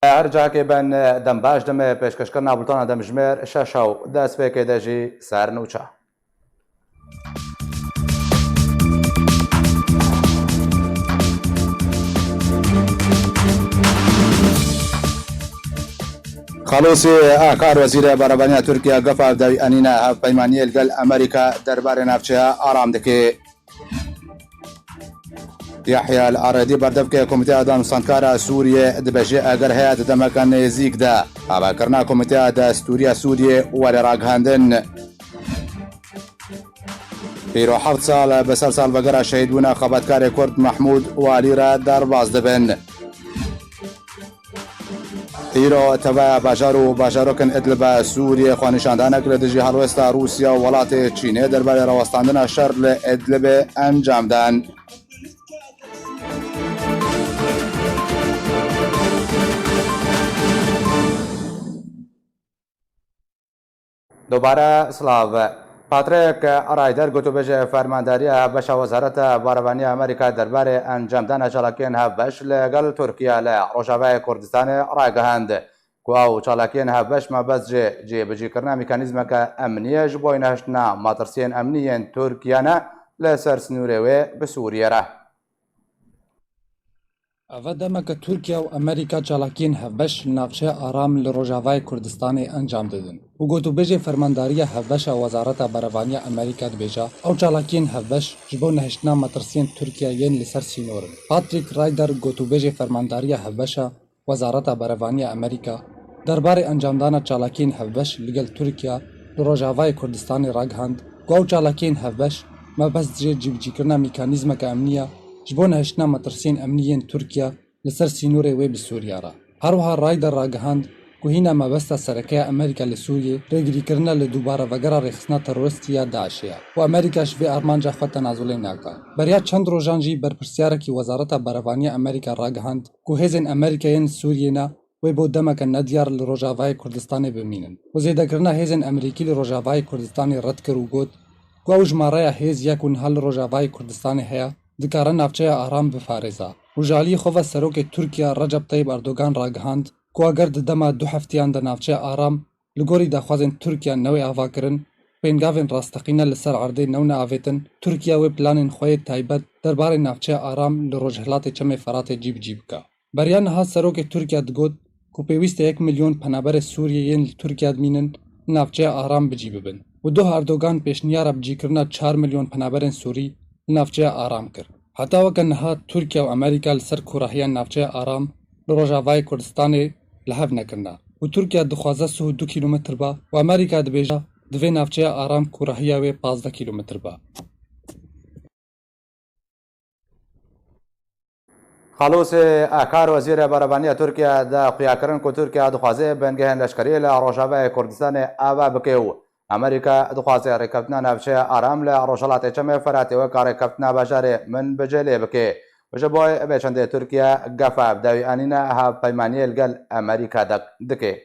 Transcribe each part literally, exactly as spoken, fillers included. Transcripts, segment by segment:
Her cihekê ben dem baş, demê pêşkêşkirina bultana demjimêr şeş ew, destpêkê de jî ser nûçe. Xalosê Akar, wezîrê berevaniya Tirkiye, gefa dawî anîne hevpeymaniyê li gel Amerîka derbarê navçeya Aram dike. Yahya El Aredî, berdevkê Komîteya Danûstankara Sûriyê, dibêje, eger heye di demeke nêzîk de avakirina Komîteya Destûriya Sûriyê were ragihandin. Îro heft sal bi ser salvegera şehîdbûna xebatkarê Kurd Mehmûd Walî re derbas dibin. Îro teveya bajar û bajarokên Idlib a Sûriyê xwenîşandanek li dijî helwesta Rûsya û welatê Çînê derbarê rawestandina şer li Idlibê encam dan. Dobare silav. Patrick Ryder, gotûbêjê fermandariya hevbeşa Wezareta Barevaniya Amerîka derbarê encamdana çalakiyên hevbeş li gel Tirkiye li Rojavayê Kurdistanê ragihand ku ew çalakiyên hevbeş mebest ji cêbicîkirina mekanîzmeke emnî ye, ji bo nehiştina metirsiyên emnî yên Tirkiye ne li ser sînorê wê bi Sûriyê re. Eve demeke Tirkiye û Amerîka çalakiyên hevbeş li navçeya Aram li Rojavayê Kurdistanê encam didin û gotûbêjê fermandariya hevbeşa Wezareta Berevaniya Amerîka dibêje, ew çalakiyên hevbeş ji bo nehiştina metirsiyên Tirkiye yên li ser sînor in. Patrick Ryder, gotûbêjê fermandariya hevbeşa Wezareta Berevaniya Amerîka derbarê encamdana çalakiyên hevbeş li gel Tirkiye li Rojavayê Kurdistanê ragihand ku ew çalakiyên hevbeş mebest jê cîbicîkirina mekanîzmeke emnî ye ji bo nehiştina metirsiyên emnî yên Tirkiye li ser sînorê wê bi Sûriye re. Her wiha Ryder ragihand ku hîna mebesta sereke ya Amerîka li Sûriyê rêgirîkirina li dubare vegera rêxistina teroristî ya DAIŞê ye û Amerîka ji vê armanca xwe tenazulê nake. Beriya çend rojan jî berpirsiyarekî Wezareta Berevaniya Amerîka ragihand ku hêzên Amerîka yên li Sûriyê ne wê bo demeke nediyar li Rojavayê Kurdistanê bimînin û zêdekirina hêzên Amerîkî li Rojavayê Kurdistanê red kir û got ku ew jimareya hêz ya ku niha li Rojavayê Kurdistanê heye, dikare navçeya Aram biparêze û ji aliyê xwe ve Serokê Tirkiye Recep Tayyip Erdogan ragihand ku eger di dema du heftiyan de navçeya Aram li gorî daxwazên Tirkiye newê avakirin, pêngavên rasteqîne li ser erdê newne avêtin, Tirkiye wê planên xwe yê taybet derbarê navçeya Aram li rojhilatê Çemê Feratê cîbicî bike. Beriya niha Serokê Tirkiye digot ku pêwîst e yek milyon penaberê Sûriyê yên li Tirkiye dimînin li navçeya Aram bi cî bibin û doh Erdogan pêşniyara bicîkirina çar milyon penaberên Sûrî li navçeya Aram kir. Heta weke niha Tirkiye û Amerîka li ser kûrahiya navçeya Aram li Rojavayê Kurdistanê li hev nekirine û Tirkiye dixwaze sih û du kîlometr ba û Amerîka dibêje divê navçeya Aram kûrahiya wê pazdeh kîlometr ba. Xalosê Akar, wezîrê berevaniya Tirkiye, da xuyakirin ku Tirkiye dixwaze bingehên leşkerî li Rojavayê Kurdistanê ava bike û Amerîka dixwaze rêkeftina navçeya Aram li Rojhilatê Çemê Feratê weke rêkeftina bajarê Minbicê lê bike. Ji bo vê çendê Tirkiye gefa bi dawî anîne hevpeymaniyê li gel Amerîka de dike.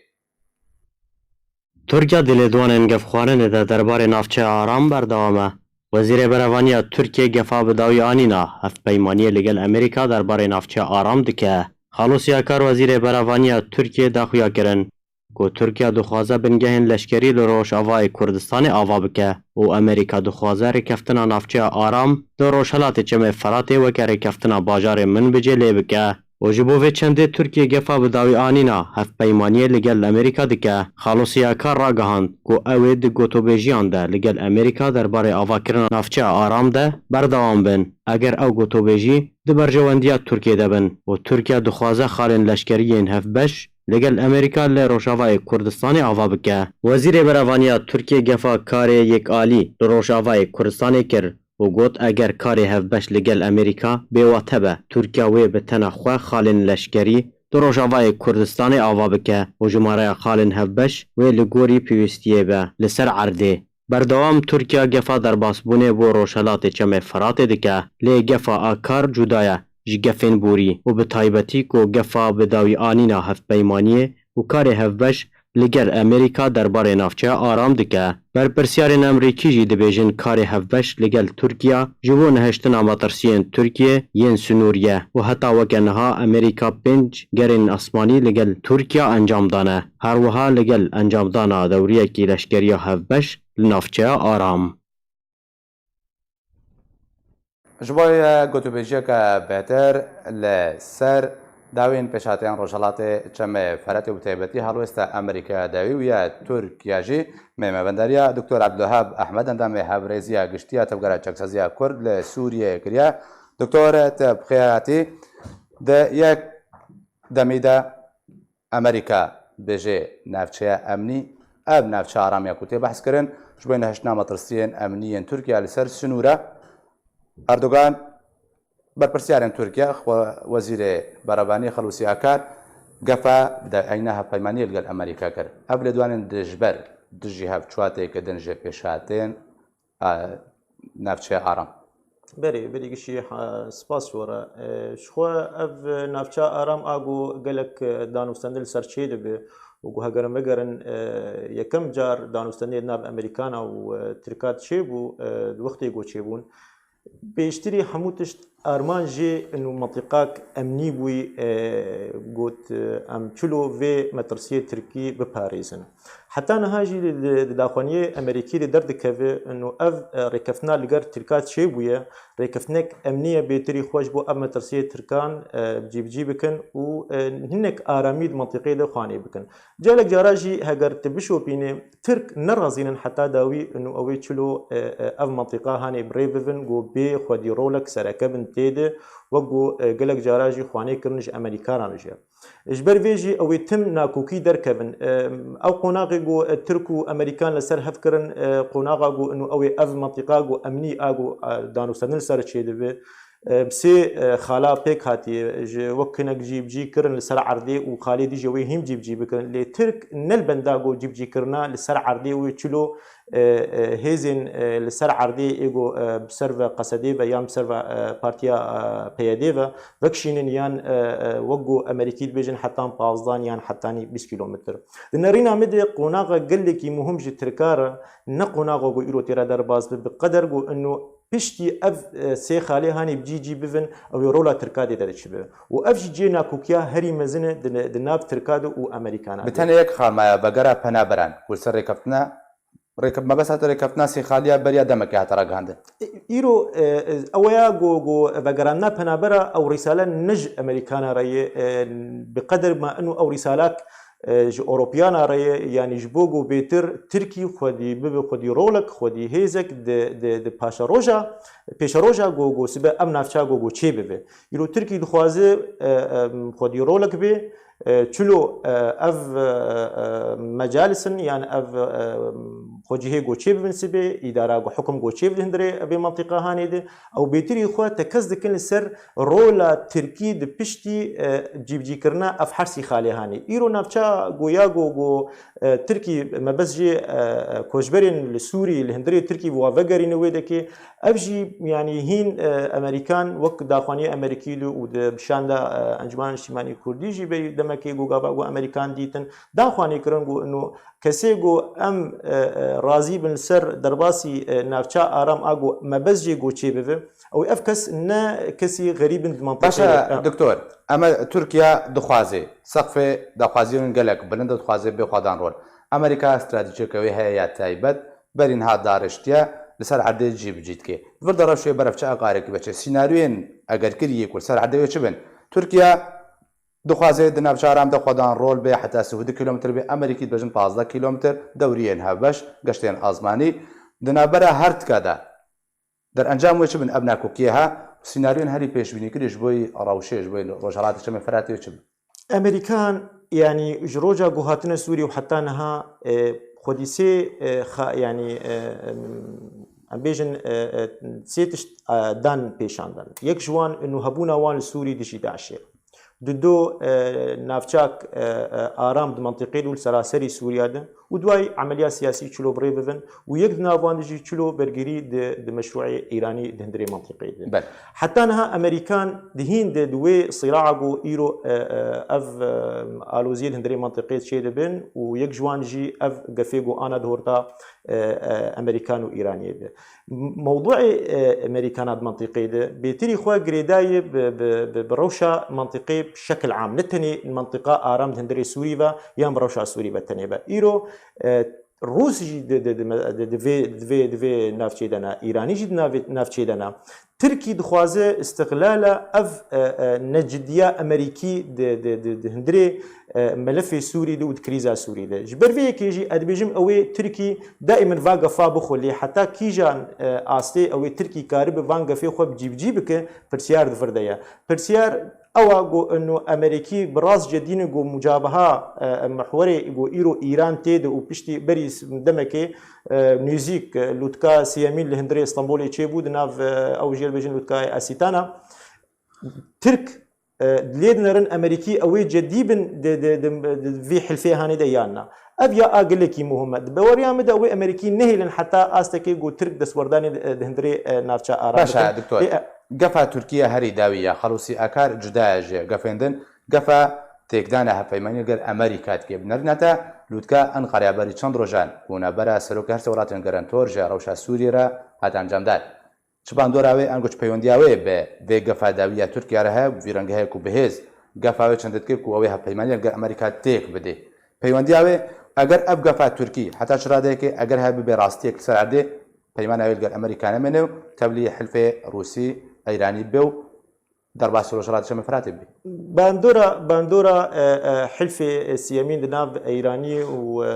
Tirkiye di lêdwanên gefxwarinê de derbarê navçeya Aram berdewam e. Wezîrê Berevaniya Tirkiyê gefa bi dawî anîna hevpeymaniyê li gel Amerîka derbarê navçeya Aram dike. Xalosî Akar, wezîrê berevaniya Tirkiyê, daxuya kirin ku Tirkiye dixwaze bingehên leşkerî li Rojavayê Kurdistanê ava bike û Amerîka dixwaze rêkeftina navçeya Aram li Rojhilatê Çemê Feratê weke rêkeftina bajarê Minbicê lê bike. Û ji bo vê çendê Tirkiye gefa bi dawî anîna hevpeymaniyê li gel Amerîka dike. Xalosî Akar ragihand ku ew ê di gotobêjiyan de li gel Amerîka derbarê avakirina navçeya aram de berdewam bin. Eger ew gotobêjî di berjewendiya Tirkiye de bin û Tirkiye dixwaze xalên leşkerî yên hevbeş li gel Amerîka li Rojavayê Kurdistanê ava bike. Wezîrê Berevaniya Tirkiye gefa karê yekalî li Rojavayê Kurdistanê kir û got, eger karê hevbeş li gel Amerîka bêwate be, Tirkiye wê bi tena xwe xalên leşkerî di Rojavayê Kurdistanê ava bike û jimareya xalên hevbeş wê li gorî pêwîstiyê be li ser erdê. Berdewam Tirkiye gefa derbasbûnê bo Rojhelatê Çemê Feratê dike, lê gefa Akar cuda ye ji gefên borî û bi taybetî ku gefa bi dawî anîna hevpeymaniyê û karê hevbeş li gel Amerîka derbarê navçeya aram dike. Berpirsiyarên Amerîkî jî dibêjin karê hevbeş li gel Tirkiye ji bo nehiştina metirsiyên Tirkiye yên sinûrî ye û heta weke niha Amerîka pênc gerên asmanî li gel Tirkiye encam dane. Her wiha li gel encamdana dewriyekî leşkeriya hevbeş li navçeya aram. Ji bo gotûbêjiyeke bêhtir li ser dawên pêşhateyan Rojhelatê Çemê Feretê û bi taybetî helwêsta Amerîkaya dawî û ya Tirkiye jî me mevendariya Doktor Ebdulwehab Ehmed, endamê Hevrêziya Giştî ya Tevgera Çeksaziya Kurd li Sûriyeyê kiriye. Doktor, tu bi xêr hatî. Di yek demî de Amerîka dibêje navçeya emnî, ev navçeya aram ya ku tê behs kirin, ji bo nehiştina metirsiyên emnî yên Tirkiye li ser sinûr e. Erdogan, berpirsiyarên Tirkiye, xwe wezîrê berevaniyê Xelûsî Akar, gefa bi dawî anîna hevpeymaniyê li gel Amerîka kir. Ev lêdwanên dijber dijî hev çawa têke din ji pêşhatên a, navçeya aram. Berê, berî gişî, ha, spas ji we re. E, ji xwe ev navçeya aram a ku gelek, e, danûstendin li ser çê dibe û ku hegerin vegerin, e, yekem car danûstendinê di nav Amerîkana û, e, Tirka çêbû, e, di wextê ku çêbûn. Pêştirî hemû tişt armanc jê û mentiqak emnî bûyî, e, got, e, em çilo vê metirsiyê Tirkî biparêzin. Heta niha jî di, di, di daxuyaniyê Amerîkî de derdikeve û ev, e, rêkeftina li gel Tirka çêbûye, rêkeftinek emnî ye bêtirî xwe ji bo ev metirsiyê Tirkan, e, cîbicî bikin û, e, hinek aramî di mentiqê de xanê bikin. Gelek cara jî heger tu bişopînê, Tirk nerazînin heta dawî û ew ê çilo, e, e, ev mentiqa hanê bi rê bibin, ku bê xwedî rolek sereke bin tê de, wek ku, e, gelek cara jî xwanê kirin ji Amerîkanan jî. Ji ber vê jî ew ê tim nakokî derkevin. E, ew qonaxê ku, e, Tirk û Amerîkan li ser hev kirin, e, qonaxa ku û ew ê ev mentiqa ku emnî a ku, e, danûstendin li ser çêdibe, e, bi sê, e, xala pêk hatiye. Ji wek hinek cîbicî kirin li ser erdê û xalê dî jî wê hîm cîbicî bikirin. Lê Tirk ne li benda ku cîbicîkirina li ser erdê wê çilo, e, e, hêzên, e, li ser erdê ê ku, e, bi ser ve Qesedê ve yan bi ser ve, e, partiya, e, P Y D ve vekişînin yan, e, e, wek ku Amerîkî dibêjin hetan pazdan yan hetanî bîst kîlometr. Di nerîna min de qonaxa gelekî muhim ji Tirka re ne qonaxa ku îro tê re derbas be, bi qeder ku ino piştî ev, e, sê xalê hanê bi cî cî bibin, ew ê rola Tirka dê derçibe. Û ev jî cihê nakokiya herî mezin e di, di nav Tirka de û Amerîkana de. Bi tenê yek xal maye, vegera penaberan ku li ser rêkeftina, rêke-, mebest hate rêkeftina sê xaliya beriya demekê hate ragihandin. Î-, îro, e, e, ew ya ku, ku vegerandina penabera ew rîsale ne ji Amerîkana re ye, e, bi qeder ma ino ew rîsalak e, ji Ewropiyana re ye, yanî ji bo ku bêtir Tirkî xwedî bibe xwedî rolek, xwedî hêzek di, di, di paşeroja, pêşeroja ku, ku sibe ev navça ku, ku çê bibe. Îro Tirkî dixwaze, e, e, xwedî rolek bê, e, çilo, e, ev, e, e, mecalisin, yan ev, e, xwecihê ku çê bibin sibe, îdara ku hukum ku çê bidin dirê vê mentiqa hanê de, ew bêtirî xwe tekez dikin li ser rola Tirkî di piştî, e, cîbicîkirina ev her sî xalê hanê. Îro navça goya go, go, e, Tirkî mebest jê, e, e, koçberên li Sûrî, li hundirê Tirkî wa vegerîne wê dekê. Ev jî, yanî hîn, e, Amerîkan wek daxuyaniyê Amerîkî de û di bişanda, e, Encûmena Niştîmanî Kurdî jî berî demekê go gava go Amerîkan dîtin. Daxuyanî kirin go ino Kesê ku em, e, e, razî bin li ser derbasî, e, navça aram a ku mebest jê ku çê bibe, ew ev kes ne kesî xerîb in di mantîqê Baş e, de. Doktor, em e, Tirkiye dixwaze, sexfê daxwaziyên gelek bilind e, dixwaze bê xwe dan rol. Amerîka stratejiyeke wê heye ya taybet, berî niha dariştiye, li ser erdê cî bi cî dike. Vir de rewşê berevçe a qarekî veçe. Sînaryoyên egerkiriyê ku li ser erdê wê çi bin? Tirkiye Dixwaze di navçe aram de xwedan rol bê, heta sî û du kîlometr bê, Amerîkî dibêjin pazdeh kîlometr, dewriyên hevbeş, geştên azmanî. Di navbera her tika de derencam wê çi bin, ev nakokiyê ha, sînaryoyên herî pêşbînîkirî ji bo rewşê, ji bo Rojhelata Çemê Firatê çi bin? Amerîkan, yanî ji roja ku hatine Sûrî û heta niha, e, xwedî sê, e, xa-, yanî, e, em, em bêjin, e, e, sê tişt, e, dan pêşandan. Yek ji wan û hebûna wan li Sûrî dijî DAIŞê. Dudo, e, navçak, e, e, aram di mentiqê de û li seraserî Sûriya de û duayî emeliya siyasî çilo bi rê bibin û yek di nav wan de jî çilo bergirî di, di meşrûê Îranî di hundirê mentiqê de. Bel. Heta niha Amerîkan di hîn de di wê sîraa ku îro, e, e, ev, e, aloziyê di hundirê mentiqê çê dibin û yek ji wan jî ev gefê ku ana di horta, e, e, Amerîkan û Îraniyê de. Mewduê, e, Amerîkana di mentiqê de bêtirî xwe girêdayê bi, bi, bi, bi rewşa mentiqê bi şekil am. Ne tenê mentiqa aram di hundirê Sûrî ve yan bi rewşa Sûrî ve tenê be. Îro, e, Rûs jî di, di, di, di, di vê, di vê, di vê navçê de ne. Îranî jî di navê, navçê de ne. Tirkî dixwaze îstiqlala ev, e, e, necidiya Amerîkî di, di, di, di hundirê, e, melefê Sûrî de û di krîza Sûrî de. Ji ber vê yekê jî ez dibêjim ew ê Tirkî daîmin va gefa bixwe lê heta kîjan, e, astê ew ê Tirkî karibe van gefê xwe bi cî bi cî bike, pirsiyar di vir de ye. Pirsiyar ew a ku ino Amerîkî bi rast cedî ne ku mucabeha, e, mihwerê ku îro Îran tê de û piştî berî s-, demekê, e, nêzîk, e, lûtka siyemîn li hundirê Stenbolê çêbû di nav, e, ew jê dibêjin lûtkayê Asîtana. Tirk, e, lê dinerin Amerîkî ew ê cedî bin di, di, di, di vî hilfê hanê de yan na. Ev ya a gelekî muhim e. Di baweriya min de ew ê Amerîkî nehêlin heta astekê ku Tirk destwerdanê di, di hundirê, e, navça aram Baş e, bikin. Doktor. Lê, e, Gefa Tirkiye herî dawî ya. Xelûsî Akar cuda ye ji gefên din. Gefa têkdana hevpeymaniyê gel Amerîka dike. Bi nerîna te lûtka Enqeraya berî çend rojan ku navbera serokê her sê welatên garantor ji rewşa Sûriyê re hate encamdar. Çi bandora wê, ango çi peywendiya wê bi vê gefa dawî ya Tirkiye re heye, bi vî rengî heye ku bi hêz gefa wê çend dike ku ew ê hevpeymaniya li gel Amerîka têk bidê. Peywendiya wê, eger ev gefa Tirkî heta çi radeyekê eger hebe bibe rastiyek li ser erdê, peymana wê li gel Amerîka nemêne û tevlî hilfê Rûsî, Îranî be û derbasî Rojhilata Çemê Firatê bibê. Bandora, bandora, e, e, hilfê, e, siyemîn di nav Îranî û, e,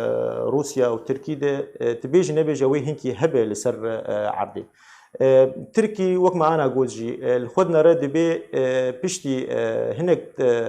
Rûsya û Tirkî de, e, tu bêjî nebêjî wê hinkî hebe li ser, e, erdê. E, Tirkî wek me ana got jî, e, li xwe dinere dibê, e, piştî, e, hinek, e,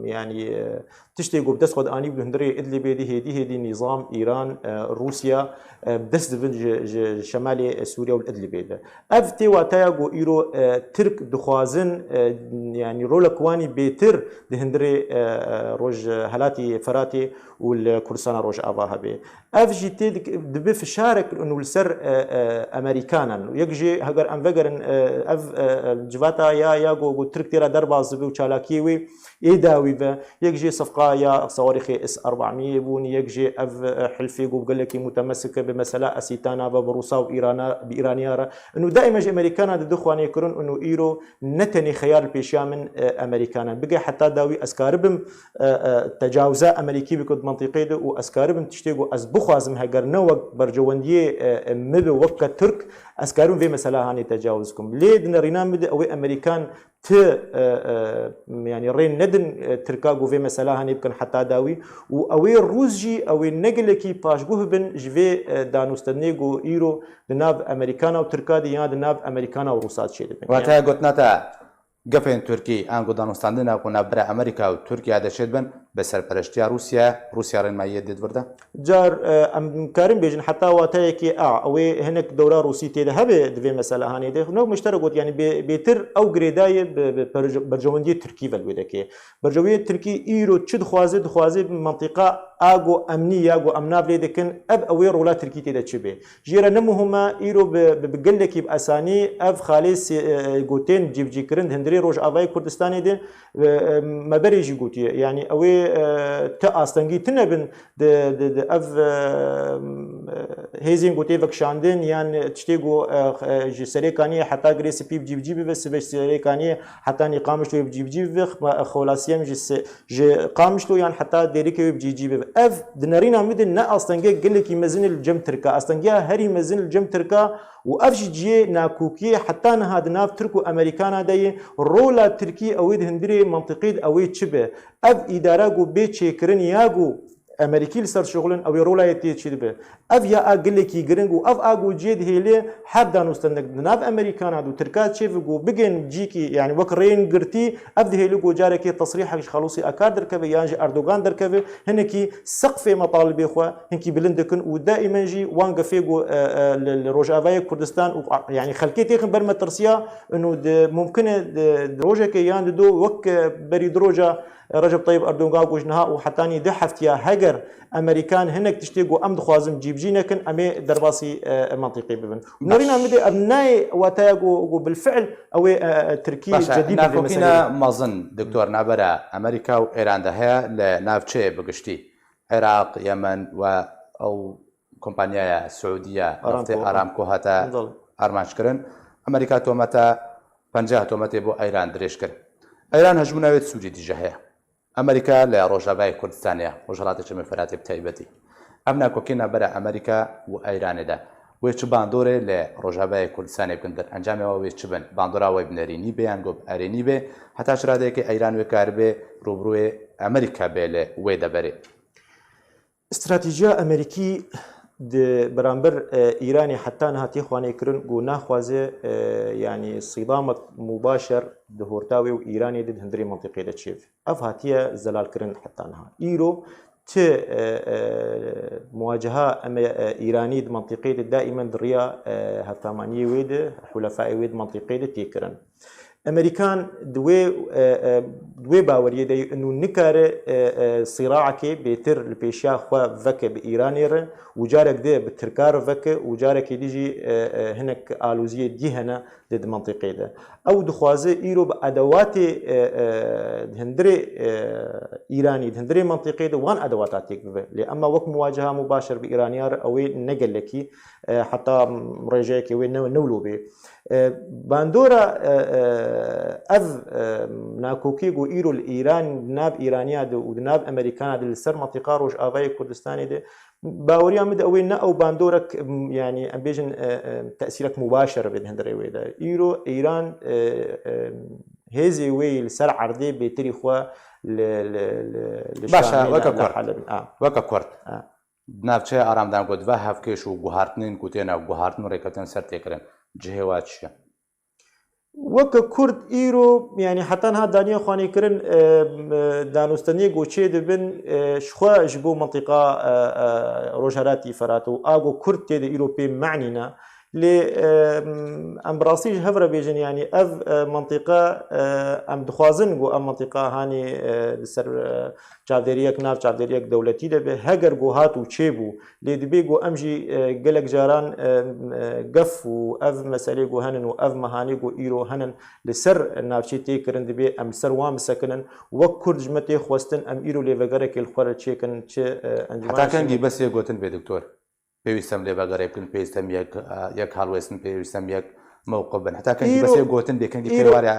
yanî, e, tiştê ku bi dest xwe de anî bi hundirê Idlibê dî hêdî hêdî nîzam, Îran, e, Rûsya, e, bi dest dibin ji, ji, ji şemalê, e, Sûriye û li Idlibê de. Ev tê wateya ku îro, e, Tirk dixwazin, e, yanî rolek wanî bêtir di hundirê, e, e, roj, e, helatî Feratê û li Kurdistana Rojava hebe. Ev jî tê dik-, dibe fişarek û li ser, e, e, Amerîkanan. Yek jê heger em vegerin, e, ev, e, e, civata ya, ya ku, ku Tirk tê re derbas dibe û çalakiyê wê ê dawî ve. Yek jê sefqa ya sawarîxê S erbamiyê bûn, yek jê ev, e, hilfê ku gelekî mutemesik e bi mesela Asîtana ve bi Rûsa û Îrana, bi Îraniya re. Û daîma ji Amerîkana di dixwanê kirin û îro ne tenê xeyal pêşiya min, e, Amerîkana. Bige heta dawî ez karibim, e, e, tecawiza Amerîkî bikim di mentiqê de û ez karibim tiştê ku ez bixwazim heger ne wek bercewendiyê, e, e, min be weke Tirk, ez karibim vê mesela hanê tecawiz bikim. Lê di nerîna min de ew ê Amerîkan ti, e, e, yanî rê nedin, e, Tirka ku vê mesela hanê bikin heta dawî û ew ê Rûs jî ew ê ne gelekî paşguh bin ji vê, e, danûstendinê ku îro di nav Amerîkana û Tirka de ya di nav Amerîkana û Rûsa de çêdibin. Wate gotina te gefên Tirkî, ango danûstandina ku navbera Amerîka û Tirkiye de çêdibin, bi serpereştiya Rûsya, Rûsya rênmayiyê dê di vir de? Car, e, em karin bêjin heta wateyekê a, ew ê hinek dewra Rûsî tê de hebe di vê meselehanê de. Nok miştere got, yanî bê-, bêtir ew girêdayê bi, bi perc-, bercewendiyê Tirkî ve li wê dekê. Bercewendiyê Tirkî îro çi dixwaze, dixwaze bi mentiqa a go emnî ya go em nav lê dikin, ev ew ê rola Tirkî tê de çi bê. Jê re ne muhim e, îro bi, bi, bi gelekî bi esanî ev xalê sê-, e, gotên cîbicîkirin di hundirê Rojavayê Kurdistanê de, e, e, me berê jî gotiye. Yanî ew ê, e, ti astengî tune bin di, di, di ev, e, e, hêzên ku tê vekişandin yan tiştê ku, e, e, ji Serê Kaniyê heta Girê Spî bi cî bi cî bibe, sibe ji Serê Kaniyê heta Nîqamişloyê bi cî bi cî bibe, xma-, Xwelasiyem ji se-, ji Qamişlo yan heta Dêrikê wê bi cî bi cî bibe. Ev di nerîna min de ne astengek gelekî mezin li cem Tirka, astengiya herî mezin li cem Tirka û ev jî cihê nakokiyê heta niha di nav Tirk û Amerîkana de ye. Rola Tirkî ew ê di hundirê mentiqê de ew ê çi be? Ev îdara ku bê çêkirin ya ku Amerîkî li ser şixulin, ew ê rola yê tê çi dibe? Ev ya a gelekî giring û ev a ku cê dihêlê her danûstendek di nav Amerîkana de û Tirka çêve ku bigên cîkî, yanî wek rêyên girtî, ev dihêlî ku carekê tesrîhek ji Xelûsî Akar derkeve yan ji Erdogan derkeve, hinekî seqfê metalibê xwe hinkî bilind dikin û daîmen jî wan gefê ku, e, e, li, li Rojavayê Kurdistan û, a, yanî xelkê têxin ber metirsiya, û di mumkin e di, di rojekê yan di do wek, e, berî du roja Recep Tayyip Erdogan ku ji niha û hetanî du heftiya heger Amerîkan hinek tiştê ku em dixwazin cîbicî nekin, em ê derbasî, e, mentiqê bibin. Baş. Nerîna min de ev nayê wataya ku, ku bilfiil ew ê, e, e, Tirkî Baş e, cedîd bibê nakokîna meseleyê. Mezin, Doktor, navbera Amerîka û Êran de heye li navçeyê bi giştî. Iraq, Yemen we ew kompanyaya Siûdiya Aramco, neftê Aramco hate Dal. armanc kirin. Amerîka tomete penca tometê bo Êran dirêj kir. Êran hejmûna wê di Sûrî dîje heye. Amerîka li Rojavayê Kurdistanê ye, Rojhilatê Çemê Feratê bi taybetî. Ev nakokî navbera Amerîka û Êranê de wê çi bandorê li Rojavayê Kurdistanê bikin dir? Encamê we wê çi bin? Bandora we bi nerînî bê yan go bi erênî bê? Heta çi radeyekê Êran wê karibe rûbirûyê Amerîka bê li wê deverê? Stratejiya Amerîkî di beramber, e, Îranê heta niha tê xwanê kirin ku naxwaze, e, yanî sîdamek mubaşer di horta wê û Îranê de di hundirê mentiqê de çêbe. Ev hatiye zelalkirin heta niha. Îro ti, e, e, muwaceha em, e, Îranî di mentiqê de daîmen di riya, e, hevtamaniyê wê de, hulefayê wê di mentiqê de tê kirin. Amerîkan di wê, e, e, di wê baweriyê de ye, û nikare, e, e, sîraekê bêtir li pêşiya xwe veke bi Îranê re û carek di bi Tirka re veke û carekê dî jî, e, e, hinek aloziyê dî hene di, di mentiqê de. Ew dixwaze îro bi edewatê, e, e, di hundirê, e, Îranî, di hundirê mentiqê de wan edewata têk bibe. Lê ema wek muwaceha mubaşer bi Îraniya re ew ê ne gelekî, e, heta rêjeyekê wê ne, ne wilo bê. E, bandora, e, e, ev, e, nakokî ku îro li Îran, di nav Îraniya de û di nav Amerîkana de li ser mentiqa Rojavayê Kurdistanê de, baweriya min de ew ê ne ew bandorek, m, yanî em bêjin, e, e, tesîrek mubaşer be di hundirê wê de. Îro Îran, e, e, hêzê wê yî li ser erdê bêtirî xwe li, li, li, li Baş e, Şamê, weke li, li Kurd. Helebê. A. Weke Kurd. A. Di navçeya aramdan got ve hevkêş û guhartinên ku têne guhartin û rêkeftin ser tê kirin. Cihê we çi ye? Weke Kurd îro, yanî heta niha daniye xwanê kirin, e, e, danûstendiyê ku çê dibin, e, ji xwe ji bo mentiqa, e, e, Rojhelatî Ferat û a ku Kurd tê de îro pê menî ne. Lê, e, em bi rastî ji hev re bêjin, yanî ev, e, mentiqa, e, em dixwazin ku ev mentiqa hanê, e, li ser, e, çavdêriyek, nav çavdêriyek dewletî de be, heger ku hat û çêbû, lê dibê ku em jî, e, gelek caran, e, e, gef û ev meselê ku henin û ev mehanê ku îro henin li ser navçê tê kirin, dibê em li ser wan bisekinin. Wek Kurd ji me tê xwestin, em îro lêvegerekê li xwe re çêkin, çi, e, encûmena Heta kengî Şînê- bes yê gotin bê, doktor? Pêwîst em lêvegerê bikin, pêwîst em yek, e, yek halwêstin, pêwîst em yek mewqif bin. Heta kengî Îro, bes yê gotin bê, kengî îro, pêwariya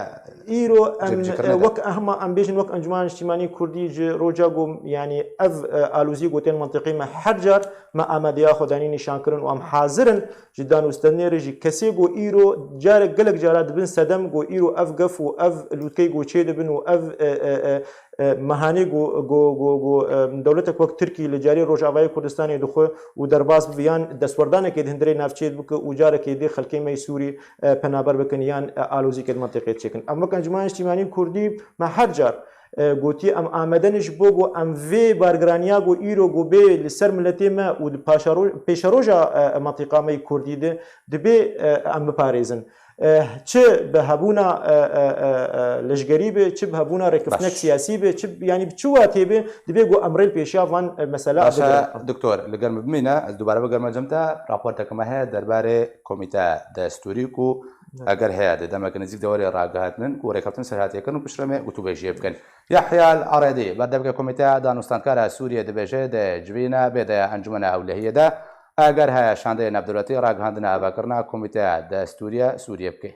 îro em, cebcikirine e, de. Wek ehma em bêjin, wek Encûmena Niştîmanî Kurdî ji roja ku, yanî ev, e, alozî ku tên mentiqê me her car me amadeya xwe danî nîşan kirin û em hazir in ji danûstendinê re jî kesê ku îro carek gelek cara dibin sedem ku îro ev gef û ev lûtkeyê ku çê dibin û ev, e, e, e, e, mehanê ku, ku, ku, ku, e, dewletek wek Tirkî li carê Rojavayê Kurdistanê dixwe û derbas bibe yan destwerdanekê di hundirê navçeyê bike û carekê dê xelkê me yê Sûrî, e, penaber bikin yan, e, alozîkê di mentiqê çêkin. Em wek Encûmena Niştîmanî Kurdî me her car, e, gotiye em amade ne ji bo ku em vê bargiraniya ku îro ku bê li ser miletê me û di paşaro-, pêşeroja, e, mentiqa me yê Kurdî de dibê, e, em biparêzin. Eh, çi bi hebûna, eh, eh, eh, eh, leşgerî be, çi bi hebûna rêkeftinek Baş. siyasî be, çi, yanî bi çi watê be, dibê ku em rê li pêşiya van, eh, mesela Baş e, bigirin. Doktor, li gel min bimîne, ez dubare bigerime cem te, raporteke me heye derbarê komîteya destûrî ku Evet. eger heye, di demeke nêzîk de were ragihatinin ku rêkeftin serhatiyê kirin û piştre me gotûbêjiyê bikin. Yahya Al-Aredi, berdevke Komîteya Danûstandkara Sûriyê dibêje, di civîna bêdeya Encûmena Ewlehiyê de Eger heye şandeyê navdewletî ragihandina avakirina Komîteya Destûrî ya Sûriyê bike.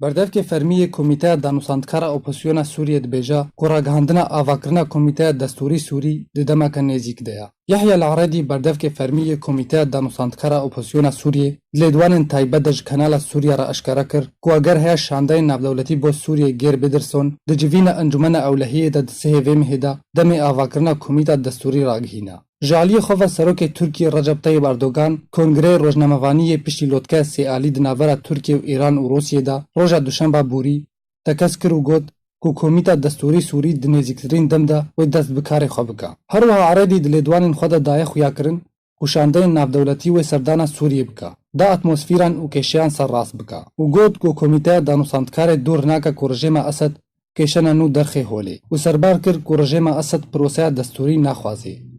Berdevkê fermî yê Komîteya Danûstandkara Opozisyona Sûriyê dibêje ku ragihandina avakirina Komîteya Destûrî Sûrî di demeke nêzîk de ye. Yehya El-Eredî, berdevkê fermî yê Komîteya Danûstandkara Opozisyona Sûriyê, di lêdwanên taybet de ji Kanala Sûriya re eşkere kir ku eger heye şandeyên navdewletî bo Sûriyê gêr bidirson, di civîna Encûmena Ewlehiyê de di sihê vê mehê de demê avakirina Komîta Destûrî ragihîne. Ji aliyê xwe ve Serokê Tirkiyê Recep Tayyip Erdogan, Kongreyê Rojnamevanî yê piştî lotkeya sêalî di navbera Tirkiye û Îran û Rûsiyê de roja duşemba borî tekez kir û got ku Komîta Destûrî Sûrî di nêzîktirîn dem de wê dest bi karê xwe bike. Her wiha Eredî di lêdwanên xwe de daye xuyakirin ku şandeyên navdewletî wê serdana Sûriyê bike, da atmosfîran û kêşeyan serrast bike û got ku Komîteya Danûstandkarê dûr nake ku rejêma Esed kêşena nû derxê holê û serbar kir ku rejêma Esed proseya destûrî naxwazê.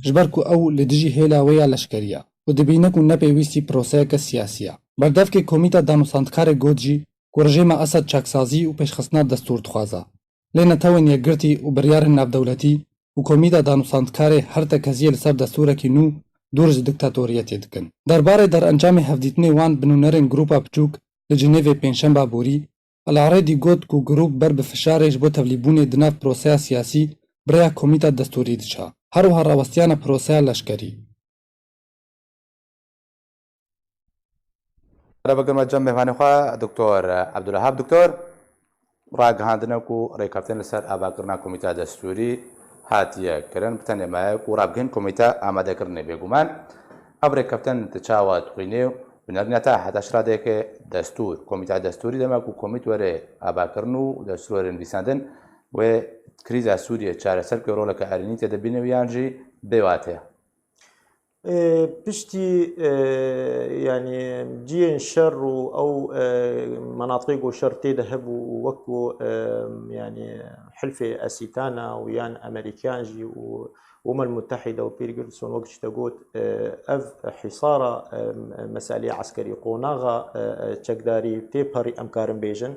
Ji ber ku ew li dijî hêla wê ya leşkerî ye û dibîne ku ne pêwîstî proseyeke siyasî ye. Berdevkê Komîta Danûstandkarê got jî ku rejêma Esed çaksazî û pêşxistina destûr dixwaze. Lê Netewên Yekgirtî û biryarên navdewletî û Komîta Danûstandkarê her tekeziyê li ser destûrekî nû dûr ji diktatoriyetê dikin. Derbarê derencamê hevdîtinê wan bi nûnerên Grûpa Biçûk li Cinêvê pêncşemba borî, El-Eredî got ku grûp ber bi fişarê ji bo tevlîbûnê di nav proseya siyasî bi rêya Komîta Destûrî diçe. Her wiha rawestiyana proseya leşkerî. Rêvebirgirma cem mêvanê xwe Doktor Ebdulwehab. Doktor, ragihandine ku rêkeftin li ser avakirina Komîta Destûrî hatiye kirin, bi tenê maye ku ravgihên komîte amadekirinê bêguman. Ev rêkeftin tu çawa dixwînî û bi nerîna te heta çi radeyekê destûr, Komîta Destûrî dema ku komît were avakirin û destûr were nivîsandin, wê krîza Sûriyê çareser bike, roleke erênî tê de bîne û yan jî bêwate ye? Ê, piştî, ê, yanî cihên şer û ew, ê, menatiqê ku şer tê de hebû û wek ku, ê, yanî Hilfê Esîtana û yan Amerîkan jî û Umem Mutehîde û Pîr Gilson wek ji te got, ê, ev hîsara, ê, meselê eskerî, qonaxa, ê, ê, çekdarî tê perî em karin bêjin.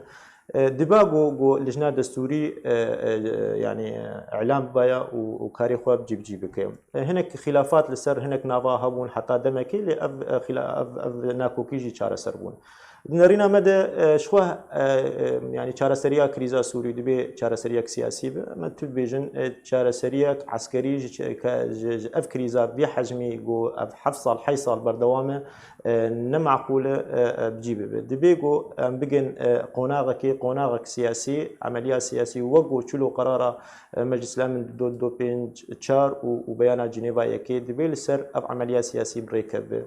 E, diba ku, ku lijna destûrî, e, e, yanî, îlan bibaya û, û karê xwe bi cî bi cî bike. E, hinek xîlafat li ser hinek nava hebûn heta demekê, lê ev, e, xîla-, ev, ev nakokî jî çareser bûn. Di nerîna me de, e, ji xwe, e, e, yanî çareseriya krîza Sûrî dibê çareseriyek siyasî be. Me tu dibêjin, e, çareseriyek eskerî ji çe-, ke-, ji, ji ev krîza vî hecmî ku ev heft sal, heşt sal berdewam e, e, ne meqûl e, e, e, bi cî bibe. Dibê ku em bigin, e, qonaxekê, qonaxek siyasî, emeliya siyasî, wek ku çilo qerara, e, Meclisa Emin du hezar pênc çar û, û beyana Cinêva yekê, dibê li ser ev emeliya siyasî bi rê keve.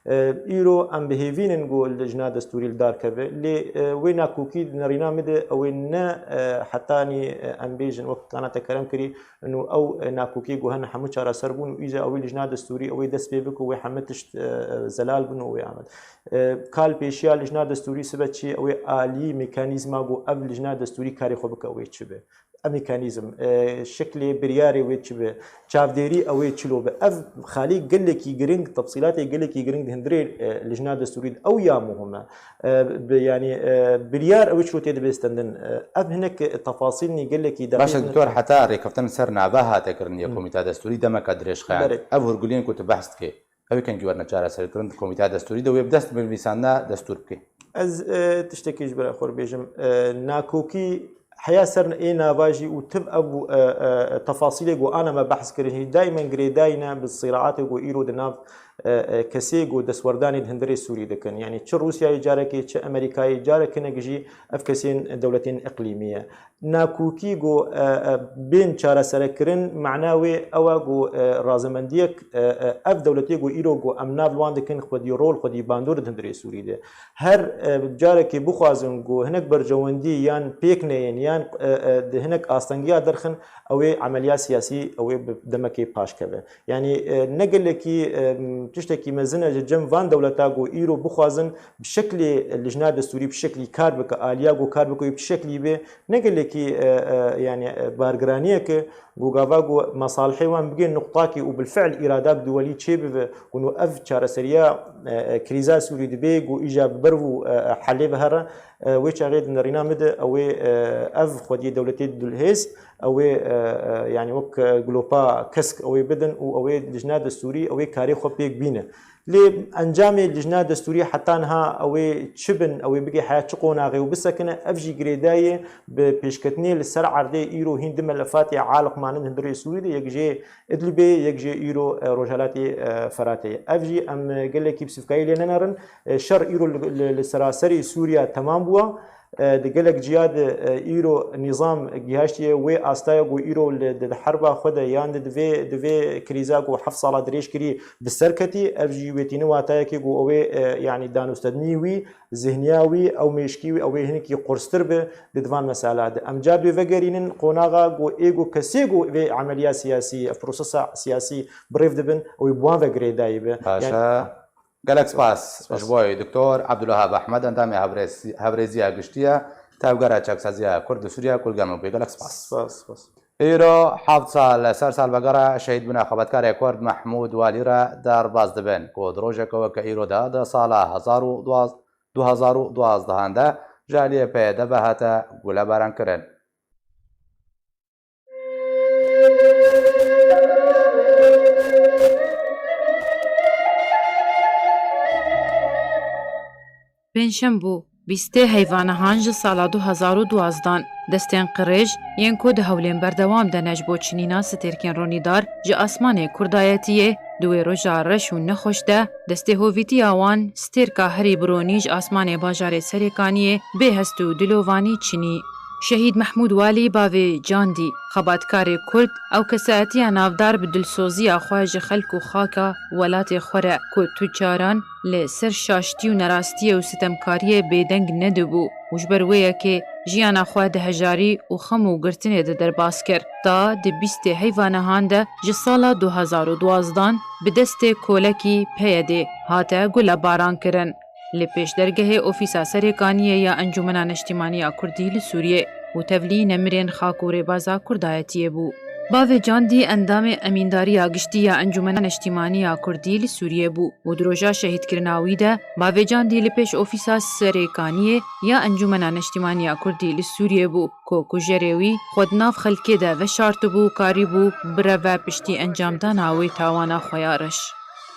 E, îro em bi hêvî nin ku lijna destûrî li dar keve, lê, e, wê nakokî di nerîna min de ew ê ne, e, hetanî, e, em bêjin wek kana te kerem kirî, û ew, e, nakokiyê ku hene hemû çareser bûn û îca ew ê lijna destûrî ew ê dest pê bike û wê hemû tişt, e, e, zelal bin û wê amet. E, kal pêşiya lijna destûrî sibe çi ye? Ew ê alî mekanîzma ku ev lijna destûrî karê xwe bike ew ê çi be? Ev mekanîzm, e, şeklê biryarê wê çi be? Çavdêrî ew ê çilo be? Ev xalî gelekî giring, tefsîlatê gelekî giring di hundirê, e, lijna destûrî de ew ya muhim e. E, bi, yanî, e, biryar ew çilo tê dibê stendin. E, ev hinek tefasîlnî gelekî deqîq. Baş e, doktor, heta rêkeftin ser nava hate kirin ya Komîta Destûrî demeka dirêj xeyan. Belê. Ev hûrguliyên ku tu behs dikê, ew ê kengî werine çareserkirin di Komîta Destûrî de wê bi dest bi nivîsandina destûr bike. Ez, e, tiştekî ji ber xwe bêjim. E, nakokî heya ser ê nava jî û tim ev, e, e, tefasîlê ku ana me behs kirin jî daîmen girêdayî ne bi sîraatê ku îro di nav, e, e, kesê ku destwerdanê di hundirê Sûrî dikin. Yanî çi Rûsyayê carekê, çi Amerîkayê, carek hinek jî ev kesên dewletên îqlîmî ye. Nakokî ku, e, e, bên çareserekirin, mana wê ew e ku, e, razemendiyek, e, e, ev dewletê ku îro ku em nav li wan dikin xwedî rol, xwedî bandor di hundirê Sûrî de. Her, e, carekê bixwazin ku hinek berjewendî yan pêk neyên yan, e, e, di hinek astengiya derxin, ew ê emeliya siyasî, ew ê bi demekê paş keve. Yanî, e, ne gelekî, e, tiştekî mezin e ji cem van dewleta ku îro bixwazin bi şeklê lijna destûrî bi şeklî kar bike, aliya ku kar bike wê bi şeklî bê, ne gelekî, e, e, yanî, e, bargiraniyeke ku gava ku mesalihê wan bigê nuqtakî û bilfiil îrada bi duwelî çêbibe, ku nû ev çareseriya, e, e, krîza Sûrî dibê, ku îja bi ber û, e, e, helê ve here, E, wê çaxê di nerîna min de ew ê, e, ev xwediyê dewletê dulhêz, ew ê, e, e, yanî wek, e, glopa kesk ew ê bidin û ew ê lijna destûrî ew ê karê xwe pêk bîne. Lê encamê lijna destûrî heta niha ew ê çi bin, ew ê bigê heya çi qonaxê û bisekine, ev jî girêdayî ye bi pêşketinê li ser erdê îro hîn du melefatê aliq manin di hundirê Sûrî de, yek jê Idlibê, yek jê îro, e, Rojhelatê, e, Feratê ye. Ev jî em, e, gelekî bi sivkayî lê nenerin. E, şer îro li, li, li seraserî Sûriya temam bûwa. E, di gelek ciya de, e, îro nîzam gihaştiye wê astaya ku îro li, di, di herba xwe de yan di, di vê, di vê krîza ku heft sala dirêj kirî bi ser ketî. Ev jî wê tîne watayekê ku ew ê, e, yanî danûstednî wî, zihniya wî, ew mêşkî wî, ew ê hinekî qurstir be di, di van mesela de. Em car dê vegerînin qonaxa ku ê ku kesê ku vê emeliya siyasî, ev prosesa siyasî bi rêv dibin, ew ê bi wan ve girêdayî be. Baş e. Yanî Gelek spas. Spas. Ji bo wê Doktor Abdulwahab Ahmed, endamê Hevrêz-, Hevrêziya Giştî ya Tevgera Çaksaziya Kurd li Sûriye ku li gel me bûye. Gelek spas. Spas, spas. Îro heft sal li ser salvegera şehîdbûna xebatkarê Kurd Mehmûd Walî re derbas dibin ku di rojeke weke îro de di sala hezar û duwazdeh, du hezar û duwazdehan de ji aliyê P Y D ve hate gulebarankirin. Pêncşem bû, bîstê heyva nihan ji sala du hezar û duwazdan, destên qirêj yên ku di hewlên berdewam de ne ji bo çinîna stêrkên ronîdar ji asmanê Kurdayetiyê, di wê roja reş û nexweş de, destê hovîtiya wan stêrka herî bironî ji asmanê bajarê Serêkaniyê bê hest û dilovanî çinî. Şehîd Mehmûd Walî bavê Candî, xebatkarê Kurd, ew kesayetiya navdar bi dilsoziya xwe ji xelk û xaka welatê xwe re ku tu caran li ser şaştî û nerastiyê û sitemkariyê bêdeng nedibû û ji ber wê yekê jiyana xwe di hejarî û xem û girtinê de derbas kir. Ta di bîstê heyva nihan de ji sala du hezar û duwazdan bi destê kolekî P Y D'ê hate gulebaran kirin. Li pêşdergehê Ofîsa Serêkaniyê ya Encûmena Neştîmaniya Kurdî li Sûriyê û tevlî nemirên xak û rêbaza Kurdayetiyê bû. Bavê Candî endamê Emîndariya Giştî ya Encûmena Neştîmaniya Kurdî li Sûriyê bû û di roja şehîdkirina wî de Bavê Candî li pêş Ofîsa Serêkaniyê ya Encûmena Neştîmaniya Kurdî li Sûriyê bû ku kujerê wî xwe di nav xelkê de veşartibû û karîbû bireve piştî encamdana wê tawana xwe ya reş.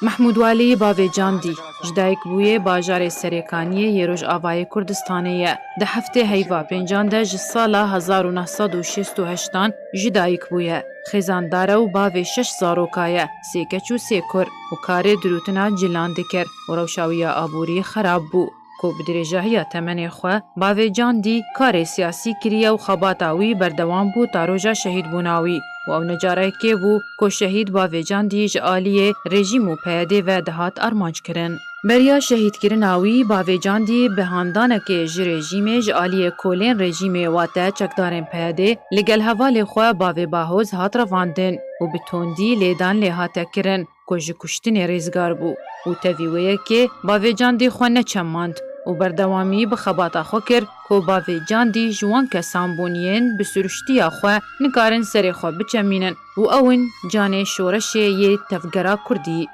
Mehmûd Walî bavê Candî ji dayik bûyê bajarê Serêkaniyê yê Rojavayê Kurdistanê ye. Di heftê heyva pêncan de ji sala hezar û neh sed û şêst û heştan ji dayik bûye. Xêzandar e û bavê şeş zaroka ye, sê keç û sê kur û karê dirûtina cilan dikir û rewşa wî ya aborî xerab bû. Ku bi dirêjahiya temenê xwe bavê Candî karê siyasî kiriye û xebata wî berdewam bû ta roja şehîdbûna wî û ew ne carekê bû ku şehîd bavê Candî ji aliyê rejîm û P Y D'ê ve dihat armanckirin. Beriya şehîdkirina wî bavê Candî bi handanekê ji rejîmê ji aliyê kolên rejîmê wate çekdarên P Y D'ê li gel hevalê xwe bavê Bahoz hat revandin û bi tondî lêdan lê hate kirin. Ku ji kuştinê rêzgar bû û tevî wê yekê bavê Candî xwe neçemand û berdewamî bi xebata xwe kir ku bavê Candî ji wan kesan bûn yên bi siruştiya xwe nikarin serê xwe biçemînin û ew in canê şoreşê yê tevgera Kurdî.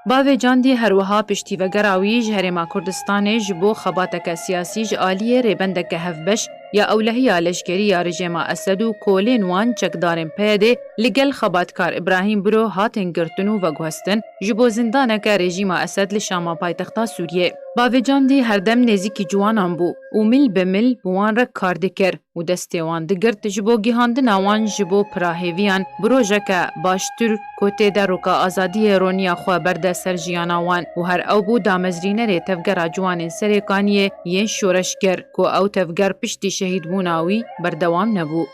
Bavê Candî her wiha piştî vegera wî ji Herêma Kurdistanê ji bo xebateke siyasî ji aliyê rêbendeke hevbeş ya ewlehiya leşkerî ya rejêma Esed û kolên wan çekdarên P Y D'ê li gel xebatkar Îbrahîm Biro hatin girtin û veguhestin ji bo zindaneke rejîma Esed li Şama paytexta Sûriyê. Bavê Candî herdem nêzîkî ciwanan bû û mil bi mil bi wan re kar dikir û destê wan digirt ji bo gihandina wan ji bo pira hêviyan bi rojeke baştir ku tê de roka azadiyê roniya xwe berde ser jiyana wan û her ew bû damezrînerê tevgera ciwanên Serêkaniyê yên şoreşger ku ew tevger piştî şehîdbûna wî berdewam nebû.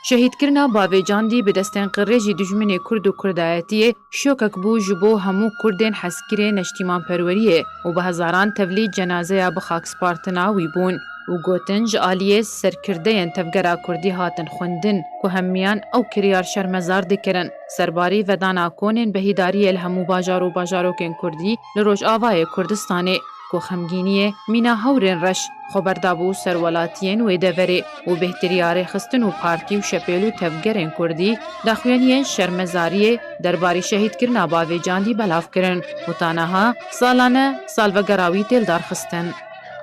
Şehîdkirina bavê Candî bi destên qirêjî dijminê Kurd û Kurdayetiyê şokek bû ji bo hemû Kurdên hezkirê neştîmanperweriyê û bi hezaran tevlî cenazeya bi xakspartina wî bûn û gotin ji aliyê serkirdeyên tevgera Kurdî hatin xwendin ku hemiyan ew kiryar şermezar dikirin, serbarî vedana konên behîdariyê li hemû bajar û bajarokên Kurdî li Rojavayê Kurdistanê ku xemgîniyê mîna hewrên reş xwe berdabû ser welatiyên wê deverê û bêhtirî ya rêxistin û partî û şepêl û tevgerên Kurdî daxuyaniyên şermezariyê derbarî şehîdkirina bavê Candî belav kirin û ta niha salane salvegera wî tê lidarxistin.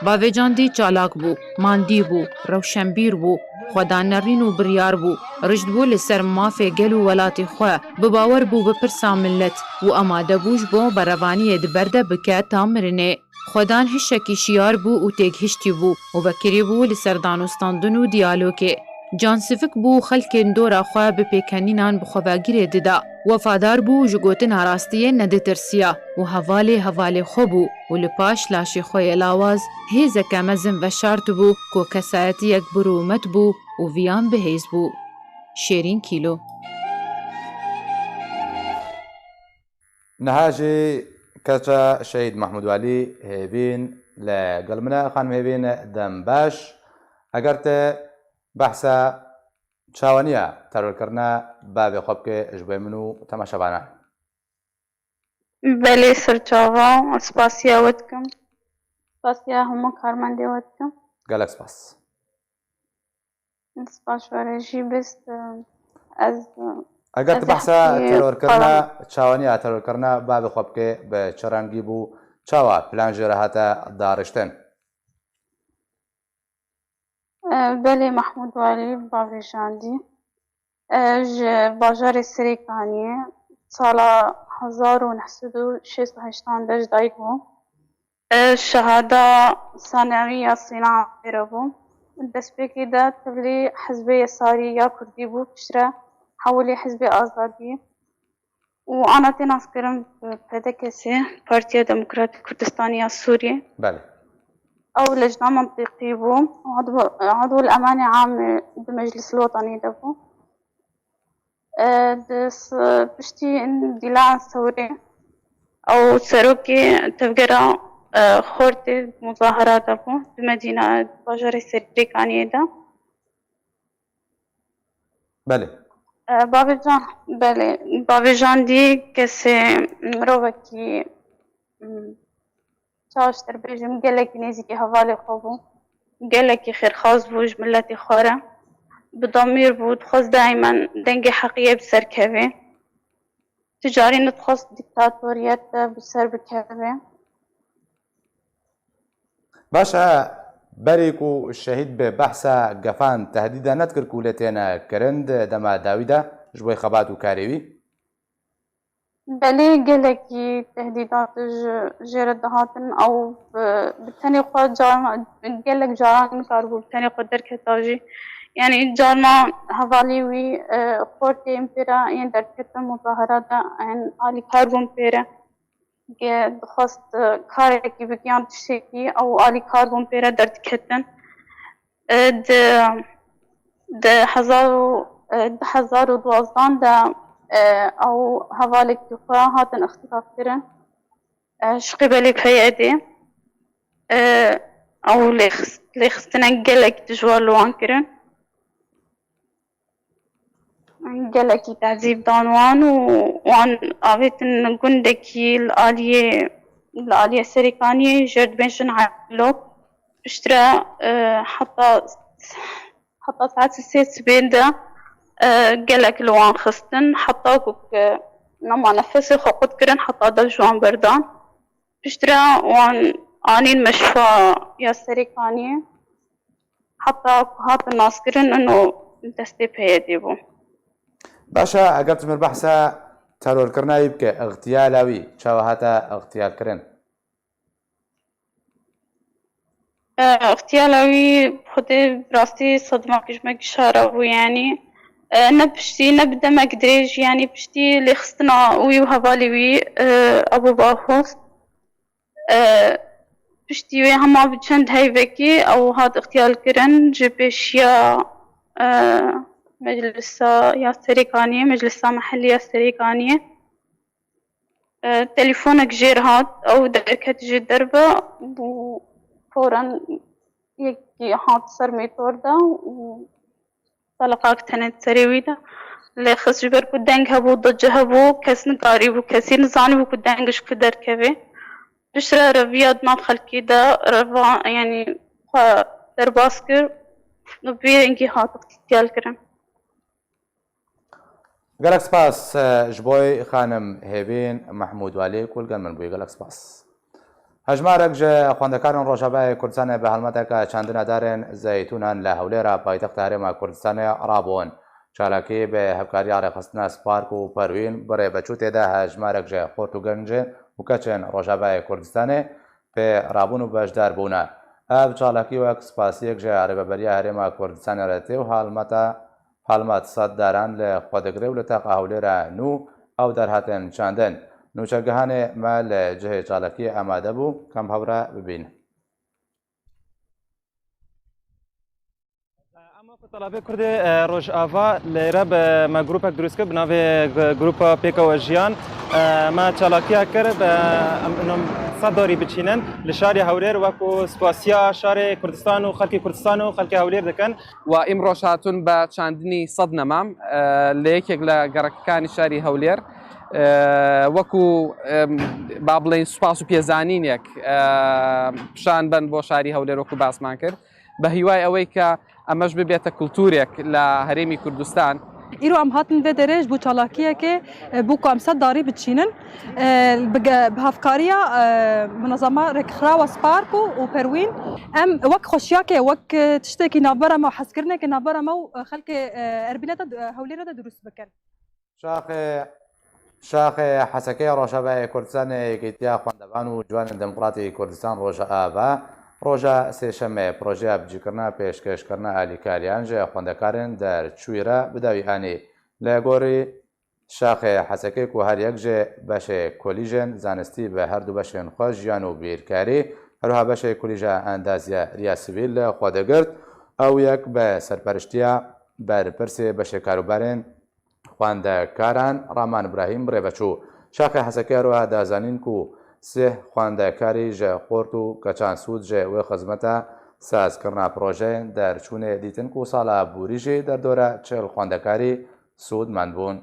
Bavê Candî çalak bû, mandî bû, rewşenbîr bû, xwedannerîn û biryar bû, rijd bû li ser mafê gel û welatê xwe, bi bawer bû bi pirsa millet û amade bû ji bo berevaniyê di ber de bike ta mirinê. Xwedan hişekî şiyar bû û têgihiştî bû û vekirî bû li ser danûstandin û diyalogê. Cansivik bû û xelkên dora xwe bi pêkenînan bi xwevegirê dida. Wefadar bû û ji gotina rastiyê neditirsîya û hevalê hevalê xwe bû û li paş laşê xwe yê lawaz hêzeke mezin veşartibû ku kesayetiyek birûmet bû û viyan bihêz bû. Şêrîn Kîlo. Niha jî keça Şehîd Mehmûd Welî Hêvîn li gel min e. Xanim Hêvîn, dem baş. Eger te behsa çawaniya terorkirina bavê xwe bike ji bo min û temaşevanan. Belê, serçava, spasiya we dikim. Spasiya hemû karmendê we dikim. Gelek spas. Spas we re jî bist, ez, Eger ez tu behsa heqî terorkirina, xwe çawaniya terorkirina bavê xwe bike, bi çi rengî bû, çawa plan jê re hate dariştin? E, belê, Mehmûd Welî bavê Candî, e, ji bajarê Serêkaniyê sala hezar û neh sed û şêst û heştan de ji dayik bû. E, şehada sanewî ya Sîna Amêre bû. Destpêkê de tevlî Hizbê Yesarî ya Kurdî bû, piştre hewilî Hizbê Azadî û ana tê naskirin bi P D K S, Partiya Demokratîk Kurdistanê ya Sûriyê. Belê. Ew lejna mentiqî bû, edwul emanê amê di Meclis Wetanî de bû. E, di s-, piştî Dîlan Sewrê, ew serokê tevgera, e, Xortê muzahara de bû, di Medîna, bajarê Serêkaniyê de. Belê. E, Bavê Can, belê. Bavê Can dî kesê mirovekî, m, çawa ji te bêjim, gelekî nêzîkî hevalê xwe bû. Gelekî xêrxwaz bû ji miletê xwe re. Bi damîr bû, dixwest daîmen dengê heqiyê bi ser kevê. Tu carî nedixwest dîktatoriyet bi ser bikeve. Baş e, berî ku şehîd be behsa gefan, tehdîda nedikir ku lê têne kirin di dema dawî de ji bo xebat û karê wî? Belê, gelekî tehdîdat ji jê re dihatin. Ew bi, bi tenê xwe car-, gelek caran nikaribû bi tenê xwe derketa jî. Yanî carna hevalê wî, e, xortê yên pê re yên derdiketin muzahara de, yên alîkar bûn pê re. Ge dixwest, e, karekî bike yan tiştekî, ew alîkar bûn pê re derdiketin. E, di, di hezar û, e, du hezar û duwazdan de, e, ew hevalekî xwe hatin îxtîlafkirin, e, ji qîbelê P Y D'ê. E, ew lêxist-, lêxistinên gelek dijwar li wan kirin. Gelekî tezîb dan wan û wan avêtin gundekî li aliyê, li aliyê Serêkaniyê jê re dibêjin Elok. Piştre, e, heta, heta saet sê sibê de, e, gelek li wan xistin, heta ku ke nema nefesê xwe qut kirin, heta dev ji wan berdan. Piştre wan anîn meşfa ya Serêkaniyê. Heta ku hatin naskirin, ino destê P Y D'ê bû. Baş e, eger tu ji min behsa terorkirina wî bike, îxtiyala wî, çawa hate îxtiyalkirin? E, îxtiyala wî xwedê bi rastî sedmek ji me gişara bû, yanî, e, ne piştî, ne bi demek dirêj, yanî piştî lêxistina wî û hevalê wî, e, Ebû Bahos. E, piştî wê hema bi çend heyvekî ew hat îxtiyalkirin ji pêşiya, e, Meclisa ya Serêkaniyê, Meclisa Mehellî ya Serêkaniyê. E, telefonek jê re hat, ew derket ji derve û foren yekî hat ser mêtor de û Teleqak tenê di serê wî de lê xist, ji ber ku deng hebû, dice hebû, kes nikarîbû, kesî nizanîbû ku deng ji ku derkevê. Piştre reviya di nav xelkê de reva, yanî xwe derbas kir û bi vî rengî hat îxtiyal kirin. Gelek spas, e, ji bo xanim Hêvîn Mehmûd Welî ku li gel min bûye. Gelek spas. Hejmarek ji xwendekarên Rojavayê Kurdistanê bi helmeteke çandina darên zeytûnan li Hewlêra paytexta Herêma Kurdistanê rabûn. Çalakî bi hevkariya rêxistina Spark û Perwîn bi rêveçû tê de hejmarek ji xort û gencên û keçên Rojavayê Kurdistanê pê rabûn û beşdar bûne. Ev çalakî wek spasiyek ji Rêveberiya Herêma Kurdistanê re tê û helmeta Helmet sed daran li xwe digire û li teqa Hewlêra nû ew dar hatin çandin. Nûçegihanê me li cihê çalakiyê amade bû, ka em hev re bibînin. Em wek Telavê Kurdê, e, Rojava lêre bi me grûpek dirûst kir bi navê g-, grûpa Pêkewe Jiyan. E, me çalakiya kir, bi, em, em sed darî biçînin li şarê Hewlêr wekû spasiya şarê Kurdistan û xelkê Kurdistan û xelkê Hewlêr dikin. و ئیمڕۆش هاتوون بە چاندنی سەد نەمام، ئە، لە یەکێک لە گەڕەکەکانی شاری هەولێر، ئە، وەکو، ئەم، با بڵێن سوپاس و پێزانینێک، ئە، پیشان بەن بۆ شاری هەولێر وەکو باسمان کرد، بە هیوای ئەوەی کە ئەمەش ببێتە کولتورێک لە هەرێمی کوردستان. Îro em hatin vê derê ji bo çalakiyekê, e, bû ku em sed darî biçînin, e, bi ge-, bi hevkariya, e, munezema rêkxirawa Spark û, û Perwîn, em wek xweşiyakê, wek, e, tiştekî navbera me û hezkirinekê navbera me û, e, xelkê, e, Erbîlê de, e, Hewlêrê de dirust bikin. Şaxê, Şaxê Hesekê Rojavayê Kurdistanê Yekîtiya Xwendevan û Ciwanên Demokratî Kurdistan Rojava, roja Sêşemê projeya bicîkirina pêşkêşkirina alîkariyan ji xwendekarên derçûyî re bi dawî anî. Li gorî Şaxê Hesekê ku her yek ji beşê kolîjên zanistî bi her du beşên xwe jiyan û bîrkarî, her wiha beşê kolîja endaziyariya sivîl li xwe digirt, ew yek bi serperiştiya berpirsê beşê karûbarên xwendekaran Raman Îbrahîm bi rê ve çû. Şaxê Hesekê her wiha da zanîn ku sih xwendekarî ji xort û keçan sûd ji wê xizmeta sazkirina projeyên derçûnê dîtin ku sala borî jî derdora çil xwendekarî sûdmend bûn.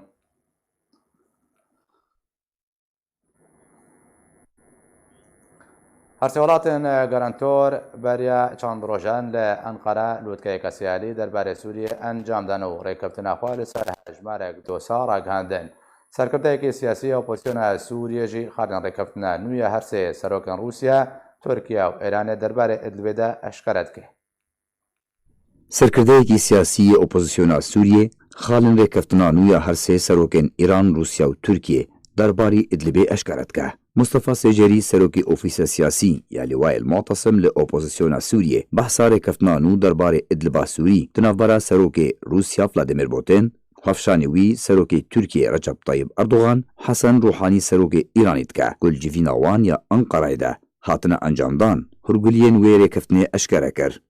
Her sê welatên garantor beriya çend rojan li Enqere lotkeyeke siyalî derbarê Sûriyê encam dan û rêkeftina xwe li ser hejmarek dosa ragihandin. Serkirdeyekî siyasî ya opozisyona Sûriyê jî xalên rêkeftina nû ya her sê serokên Rûsya, Tirkiye û Îranê derbarê Idlibê de eşkere dike. Serkirdeyekî siyasî yê opozisyona Sûriyê, xalên rêkeftina nû ya her sê serokên Îran, Rûsya û Tirkiyê derbarî Idlibê eşkere dike. Mustafa Secerî, serokê Ofîsa Siyasî ya Lîwayê Mu'tesim li opozisyona Sûriyê, behsa rêkeftina nû derbarê Idliba Sûrî di navbera serokê Rûsya Vladimir Putin, xwefşanê wî serokê Tirkiyê Recep Tayyip Erdogan, Hesen Ruhanî serokê Îranî dike ku li civîna wan ya Enqereyê de hatine encamdan, hûrguliyên wê rêkeftinê eşkere kir.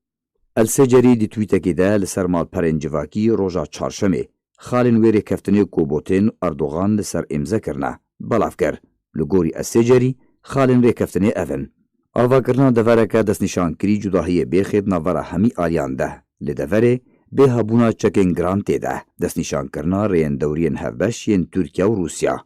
El Secerî di twîtekê de li ser malperên civakî roja çarşemê xalên wê rêkeftinê ku Putin û Erdogan li ser îmze kirine, belav kir. Li gorî El Secerî, xalên rêkeftinê ev in: avakirina devereke destnîşankirî cudahiyê bêxêt navbera hemî aliyan de. Li deverê bê hebûna çekên giran tê de, destnîşankirina rêyên dewriyên hevbeş yên Tirkiye û Rûsya.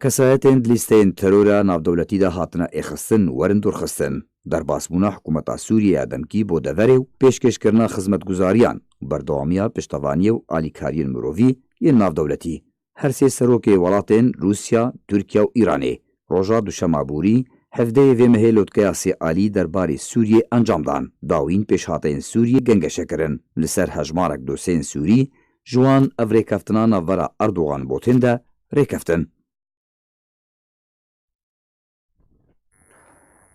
Kesayetên di lîsteyên terora navdewletî de hatine êxistin werin dûrxistin. Derbasbûna hikûmeta Sûriyê ya demkî bo deverê û pêşkêşkirina xizmetguzariyan û berdewamiya piştevaniyê û alîkariyên mirovî yên navdewletî. Her sê serokê welatên Rûsya, Tirkiye û Îranê roja duşema borî, hevdeyê vê mehê lotkeya sê alî derbarê Sûriyê encam dan. Dawîn pêşhateyên Sûriyê gengeşe kirin. Li ser hejmarek doseyên Sûrî, ji wan ev rêkeftina navbera Erdogan Putin de rêkeftin.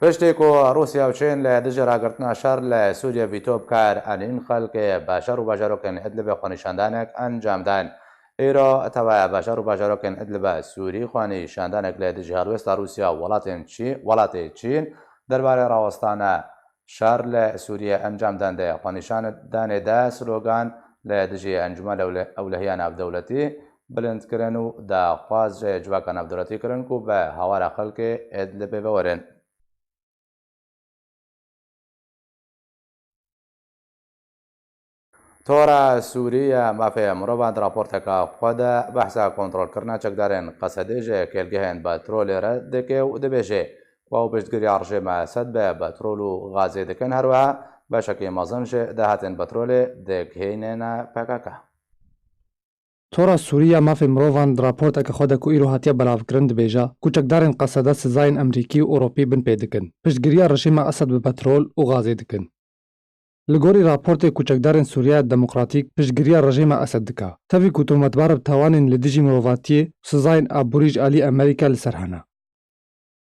Piştî ku Rûsya û Çîn li dijî ragirtina şer li Sûriyê vîto bi kar anîn, xelkê bajar û bajarokên Idlibê xwenîşandanek encam dan. Îro tewa bajar û bajarokên Idliba Sûrî xwenîşandanek li dijî helwêsta Rûsya û welatên Çî-, welatê Çîn derbarê rawestana şer li Sûriyê encam dan. Di xwenîşandanê de slogan li dijî Encûmena Ewle-, Ewlehiya Navdewletî bilind kirin û daxwaz ji civaka navdewletî kirin ku bi hawara xelkê Idlibê ve werin. Tora Sûrî ya Mafê Mirovan di raporteka xwe de behsa kontrolkirina çekdarên Qesedê ji kêlgehên petrolê re dike û dibêje ku ew piştgiriya rejîma Esed bi petrol û gazê dikin, her wiha beşekî mezin ji dahatên petrolê digihînêne P K K. Tora Sûrî ya Mafê Mirovan di raporteke xwe de ku îro hatiye belavkirin dibêje ku çekdarên Qesede sizayên Emerîkî û Ewropî bin pê dikin, piştgiriya rejîma Esed bi petrol û gazê dikin. Li gorî raportê ku çekdarên Sûriya Demokratîk piştgiriya rejîma Esed dike, tevî ku tometbar bi tawanên li dijî mirovatiyê û sizayên aborî ji alî Amerîka li ser hene.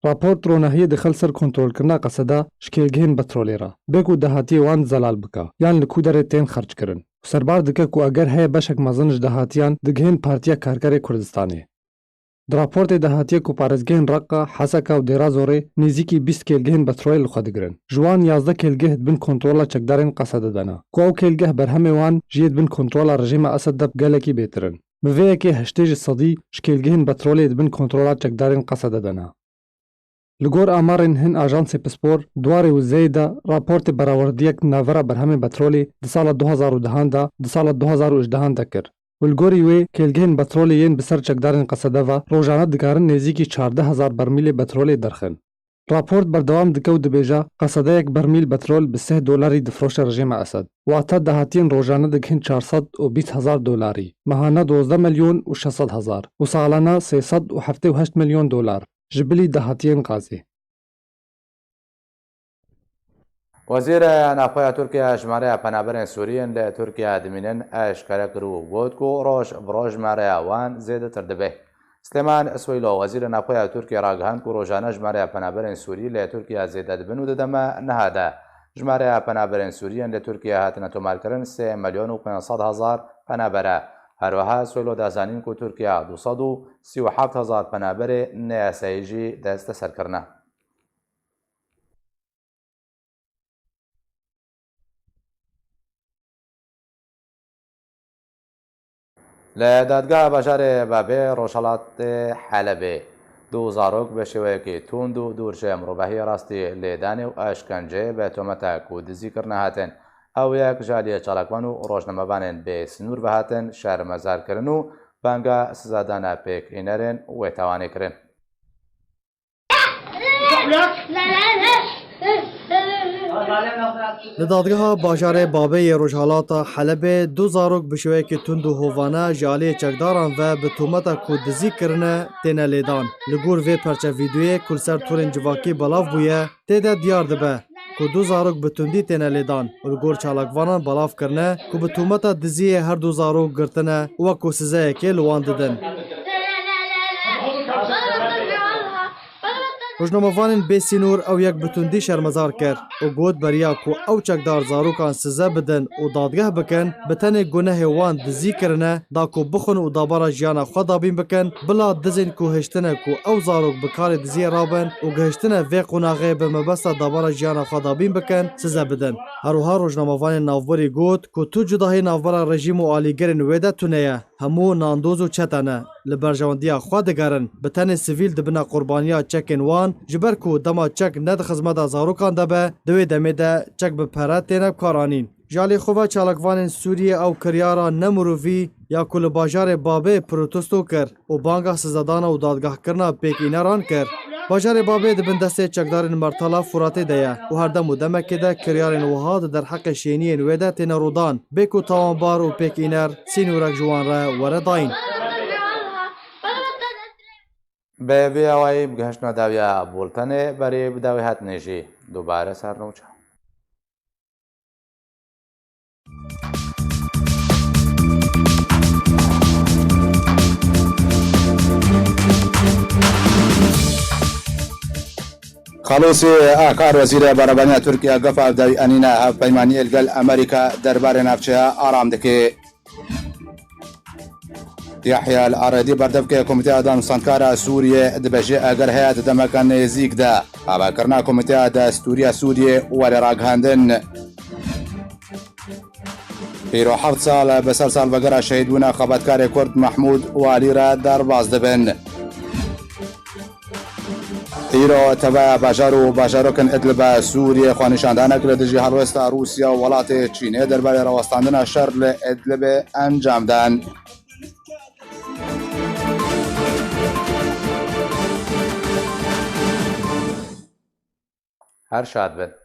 Raport ronahiyê dixil ser kontrolkirina Qeseda ji kêlgehên petrolê re, bê ku dahatiyê wan zelal bike yan li ku derê tên xerckirin û serbar dike ku eger heye beşek mezin ji dahatiyan digihên Partiya Karkerê Kurdistanê. Di raportê de hatiye ku parêzgehên Reqa, Heseka û Dêra Zorê nêzîkî bîst kêlgehên petrolê li xwe digirin. Ji wan yazdeh kêlgeh di bin kontrola çekdarên Qesede de ne, ku ew kêlgeh berhemê wan jê di bin kontrola rejîma Esed de gelekî bêtir in. Bi vê yekê heştê ji sedî ji kêlgehên petrolê di bin kontrola çekdarên Qesede de ne. Li gor amarên hin ajansê pispor, di warê wizeyê de raportê berawerdiyek di navbera berhemên petrolê di sala du hezar û dehan de, di sala du hezar û hejdehan de kir û li gorî wê kêlgehên petrolê yên bi ser çekdarên Qesede ve rojane dikarin nêzîkî çardeh hezar bermîlê petrolê derxin. Raport berdewam dike û dibêje, Qesedeyek bermîl petrol bi sih dolarî difroşe rejîma Esed. Wate dahatiyên rojane digihin çar sed û bîst hezar dolarî, mehane dozdeh milyon û şeş sed hezar û salane sê sed û heftê û heşt milyon dolar ji bilî dahatiyên gazê. Wezîrê Navxwe ya Tirkiye, jimareya penaberên Sûrî yên li Tirkiye dimînin eşkere kir û got ku roj bi roj jimareya wan zêdetir dibe. Silêman Sweylo, Wezîrê Navxwe ya Tirkiye ragihand ku rojane jimareya penaberên Sûrî li Tirkiye zêde dibin û di dema niha de jimareya penaberên Sûrî yên li Tirkiye hatine tomarkirin sê milyon û pênc sed hezar penaber e. Her wiha Sweylo da zanîn ku Tirkiye du sed û sî û heft hezar penaberê neyasayî jî dest bi ser kirine. Li dadgeha bajarê Babê rojhelatê Helebê du zarok bi şêweyekî tund û dûr ji mirovahiyê rastî lêdanê û eşkenceyê bi tometa ku dizî kirine hatin. Ew yek ji aliyê çalakvan û rojnamevanên bê sînor ve hatin şermezar kirin û banga sizadana pêkînerên wê tawanê kirin. Li dadgeha bajarê Babê yê rojhelata Helebê du zarok bi şêweyekî tund û hovane ji aliyê çekdaran ve bi tometa ku dizî kirine têne lêdan. Li gor vê perçe vîdeoyê ku li ser torên civakî belav bûye, tê de diyar dibe ku du zarok bi tundî têne lêdan û li gor çalakvanan belav kirine ku bi tometa diziyê her du zarok girtine û wek ku sizeyekê li wan didin. Rojnamevanên bê sînor ew yek bi tundî şermezar kir û got beriya ku ew çekdar zarokan size bidin û dadgeh bikin, bi tenê gunehê wan dizî kirine, da ku bixwin û dabara jiyana xwe dabîn bikin, bila dizên ku hiştine ku ew zarok bi karê diziyê rabin û gihiştine vê qonaxê bi mebesta dabara jiyana xwe dabîn bikin, size bidin. Her wiha rojnamevanên navberî got ku tu cudahî navbera rejîm û alîgirên wê de tune ye. Hemû nandoz û çete ne. Li berjewendiya xwe digerin. Bi tenê sivîl dibine qurbaniya çekên wan, ji ber ku dema çek ne di xizmeta zarokan de be, di wê demê de çek bi pere têne bikaranîn. Ji alî xwe ve çalakvanên Sûriyê ew kiryara ne mirovî ya ku li bajarê Babê protesto kir û banga sizedana û dadgehkirina pêkîneran kir. Bajarê Babê di bin destê çekdarên Mertala Furatê de ye û her dem û demekê de kiryarên wiha di derheqê şêniyên wê de têne rûdan, bê ku tawanbar û pêkîner sînorek ji wan re were dayîn. Bi vê awayî bi gihiştina dawiya bultenê berê bi dawî hatinê jî dubare ser nûçe. Xalosê Akar, Wezîrê Berebaniya Tirkiye, gefa dawî enîne hevpeymaniyê li gel Amerîka derbarê navçeya aram dike. Yahya El Aredî, berdevkê Komîteya Danûstandkar a Sûriyê, dibêje, eger heye di demeke nêzîk de avakirina Komîteya Destûrî ya Sûriyê were ragihandin. Îro heft sal e bi ser salvegera şehîdbûna xebatkarê Kurd Mehmûd Walî re derbas dibin. Îro teveya bajar û bajarokên Idlib a Sûriyê xwenîşandanek li dijî helwesta Rûsya û welatê Çînê derbarê rawestandina şer li Idlibê encam dan. Her şad bin.